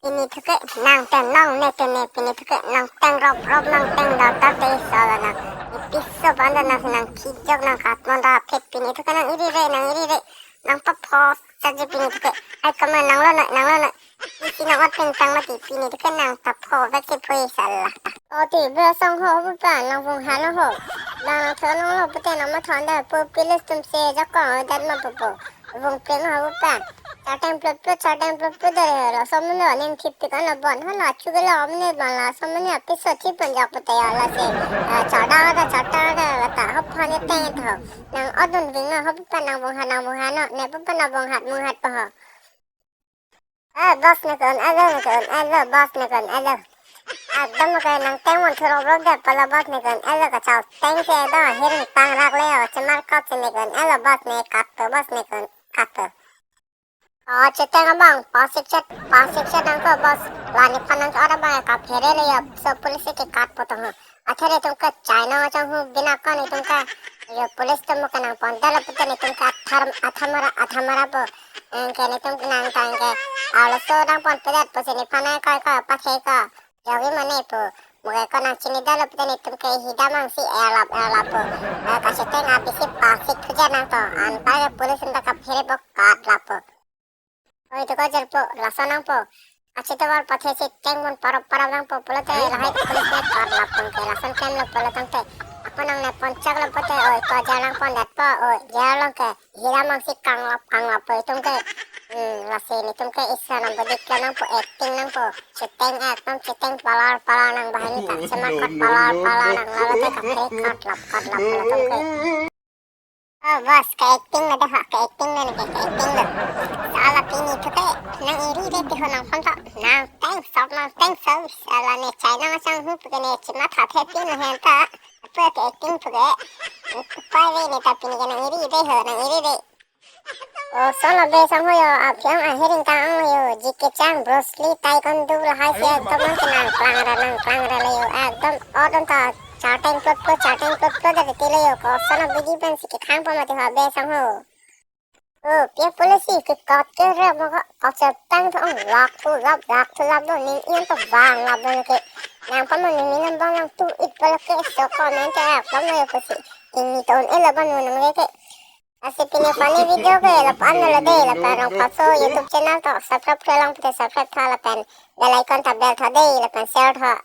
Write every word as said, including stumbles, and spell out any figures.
Pini thuke nang ten nong ne ten ne, pini thuke nang teng rop rop, nang teng dau ta te sala nang. Ne piso panda nang nang kijok nang katmon ra phet, pini thuke nang iri re, nang iri re. Nang papho saji pini thuke. Ai kaman nang lo na, nang lo na. Isi nang ot pen tang mati pini thuke nang ta pho vek si phui sala. O ti be song ho bu pa nang vung halo ho. Nang nang thon lo pute nang ma thon da po pilis tum se jakong dat ma po po. Vung peng ho bu pa. Charteng plot plot, charteng plot plot dare ho. Laso amonit aning thip tik an lo bon. Hala chu ke lo amonit bon, laso amonit apiso thip pon jak pute ya lasi. Ah, charda da, charda da, ta hop hane teng tho. Nang odun ving ho bu pa, nang vung ha, nang vung ha no. Ne bu pa nang vung hat, vung hat po ho. Ah, boss ne kon, alo ne kon, alo, boss ne kon, alo. Ekdom ke nang teng mon thurok rok de pala boss ne kon, alo kachal teng se do, hiring tang rak le o, chemar kop se ne kon, alo boss ne kat po, boss ne kon, kat po. O, cheteng abang, pasik chet, pasik chet nang ko boss, la nephan nang ke ora bang kaphere le ya, so police ke kat po tong ho. Athe netum ke China chang hu bina ko netum ke, yo police tum ke nang pon dalo pute netum ke athar, athamara, athamara po. Anke netum ke nang tang ke, alo so nang pon pedat po se nephan nang kai kai pathe ko. Jogi mane po, muge ko nang chini dalo pute netum ke hida mang si elap elap po. Eh, kacheteng abisi pasik thuja nang to, anpar ke police tum ke kaphere po kat lap po. Oi, to ko jer po, laso nang po. Achi to war pathe si teng mon parap parap nang po pulote lahai police ne kat lap pon ke lason klem lo pulo tangte. Ako nang ne pon chak lo pote, oi, ko jer nang pon dat po, oi, jer long ke. Hira mang si kang lap, kang lap po itum ke. Hmm, lasi netum ke isa nang bedik lo nang po, acting nang po. Cheteng ekdom cheteng palar palar nang bahani ta. Semakot palar palar nang lalo te kaphe kat lap, kat lap pulo tangte. Oh, boss, ke acting na dah, ke acting na ke, ke acting lo. Sala pini thuke, nang iri re ti ho nang pon to, nang teng sop, nang teng so, sala ne China chang hu thuke ne chima tha the pin hen ta, apa ke acting thuke, pai ve ne ta pini ke nang iri re ho, nang iri re. Oh, solo be sang ho yo, aphyang ahiring ta ang yo, Jackie Chan, Bruce Lee, Taekwondo lahai si ekdom nang ke nang klang ra, nang klang ra le yo, ekdom odon ta, charteng plot plot, charteng plot plot da ti le yo, ko solo bidi pen si ke khang po mati ho be sang ho. Oh, pia police ke kot ke re mo ko, ko cheteng thong lak thu lap, lak thu lap do, ning ian to bang lap do ke. Nang pa mo ning ning bang nang tu it pala ke so ko men ke ak bang yo ko si. Ing ni ton e la ban mo nang le ke. Lasi pini funny video ke lapu-an lo de, lapen rong paso YouTube channel to subscribe ke long pute subscribe tha lapen bell icon ta bell tha de, lapen share tha.